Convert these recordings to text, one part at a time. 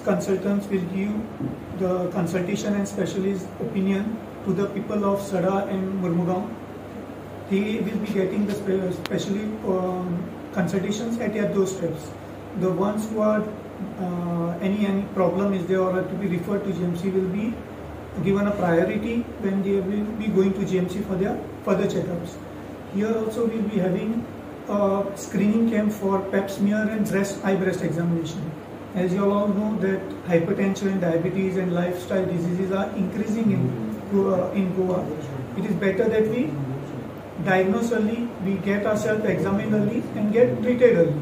consultants will give the consultation and specialist opinion to the people of Sada and Mormugao. They will be getting the specially consultations at their doorsteps. The ones who are any problem is there or have to be referred to GMC will be given a priority when they will be going to GMC for their further checkups. Here also we will be having a screening camp for pap smear and eye breast examination. As you all know that hypertension, diabetes and lifestyle diseases are increasing in Goa. It is better that we diagnose early, we get ourselves examined early and get treated early.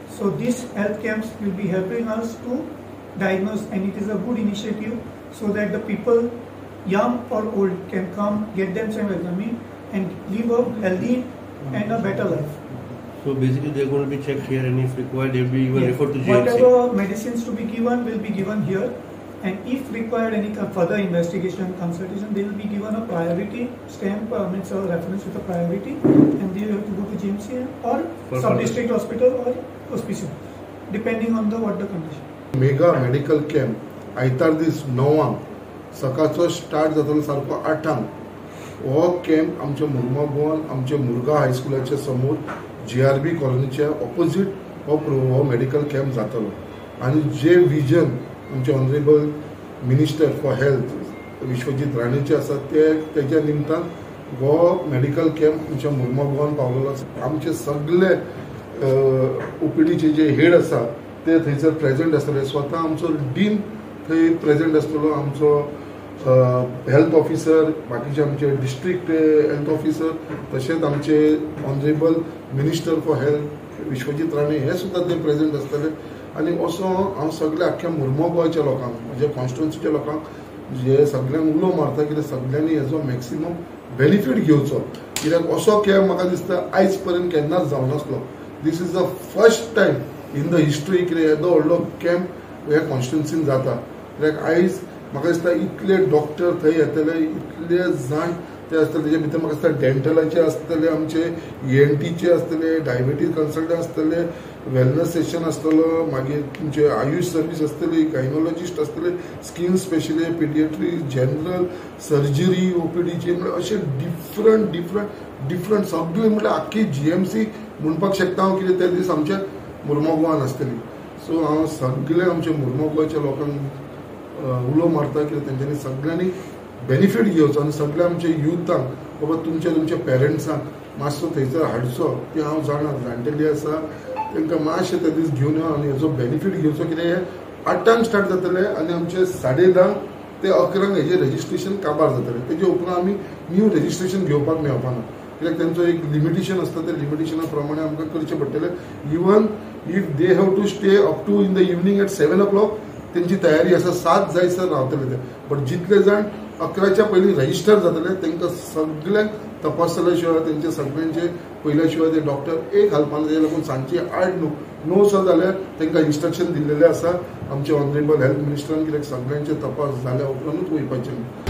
So these health camps will be helping us to diagnose, and it is a good initiative so that the people, young or old, can come, get themselves examined and live a healthy and a better life. So basically they are going to be checked here, and if required they will be even referred to GMC. Whatever medicines to be given will be given here, and if required any further investigation, consultation, they will be given a priority stamp, means a reference with a priority, and they have to go to GMC or sub-district hospital or hospital, depending on the what the condition. Mega medical camp आयतार दीस 9 सकाळचो start जातलो सारको 8 हो camp आमच्या मुर्मगांवान आमच्या मुरगांव हायस्कुलाच्या समोर GRB कॉलनीच्या ऑपोजीट हो मेडिकल कॅम्प जातलो. आनी जे विजन आमचे honourable minister for health Vishwajit राणेचे आसा ते तेज्या निमतान हो मेडिकल कॅम्प आमच्या मुर्मगांवान पावलेलो आसा. आमचे सगळे OPDचे जे हेड आसा ते थंयसर प्रेजेंट आसतले, स्वता आमचो डीन थंय प्रेजेंट आसतलो, आमचो हेल्थ ऑफिसर, बाकीचे आमचे डिस्ट्रिक्ट हेल्थ ऑफिसर, तशेंच आमचे honourable minister for health Vishwajit Rane हे सुद्दां ते प्रेजेंट आसतले. आनी असो हांव सगळे आख्ख्या मुर्मगांवच्या लोकांक, म्हज्या कॉन्स्टिट्युन्सीच्या लोकांक जे सगळ्यांक उलो मारता कित्याक सगळ्यांनी हेजो मॅक्सिमम बेनिफीट घेवचो, कित्याक असो कॅम्प म्हाका दिसता आयज पर्यंत केन्नाच जावनासलो. This is the first time in the history कितें येदो व्हडलो कॅम्प ह्या कॉन्स्टिट्युन्सीन जाता. कित्याक आयज म्हाका दिसता इतले डॉक्टर थंय येतले, इतले जाण ते आसतले, तेजे भितर म्हाका दिसता डेंटलाचे आसतले, आमचे ENTचे आसतले, डायबिटीज कन्सल्टंट आसतले, वेलनस सेशन आसतलो, मागीर तुमचे आयुष सर्वीस आसतली, गायनोलॉजिस्ट आसतले, skin specialist, paediatry, general surgery OPDचे, म्हळ्यार अशे डिफरंट डिफरंट डिफरंट सगळे, म्हळ्यार आख्खी GMC म्हणपाक शकता हांव कितें ते दीस आमच्या मुर्मगांवान आसतली. सो हांव सगळे आमच्या मुर्मगांवच्या लोकांक उलो मारता की तेंच्यांनी सगळ्यांनी बेनिफीट घेवचो आनी सगळ्या आमच्या युथांक बाबा तुमच्या तुमच्या पेरंट्सांक मातसो थंयसर हाडचो. ती हांव जाणा जाणटेली आसा तांकां मातशें ते दीस घेवन यो आनी हेजो बेनिफीट घेवचो. कित्याक हे 8 स्टार्ट जातले आनी आमचे 10:30 ते 11 हेजें रजिस्ट्रेशन काबार जातलें. तेजे उपरांत आमी न्यू रजिस्ट्रेशन घेवपाक मेळपाना, कित्याक तेंचो एक लिमिटेशन आसता, त्या लिमिटेशना प्रमाणे आमकां करचें पडटलें. Even if they have to stay up to in the evening at 7 o'clock तेंची तयारी आसा, 7 जायसर रावतले ते, बट जितले जाण 11च्या पयलीं रजिस्टर जातले तांकां सगळ्यांक तपासले शिवाय, तेंचे सगळ्यांचे पयल्या शिवाय ते डॉक्टर एक हालपाना. तेजे लागून सांजचे 8 9 सो जाल्यार तांकां इन्स्ट्रक्शन दिल्लेलें आसा आमचे ऑनरेबल हेल्थ मिनिस्टरान, कित्याक सगळ्यांचे तपास जाल्या उपरांतूच वयपाचें.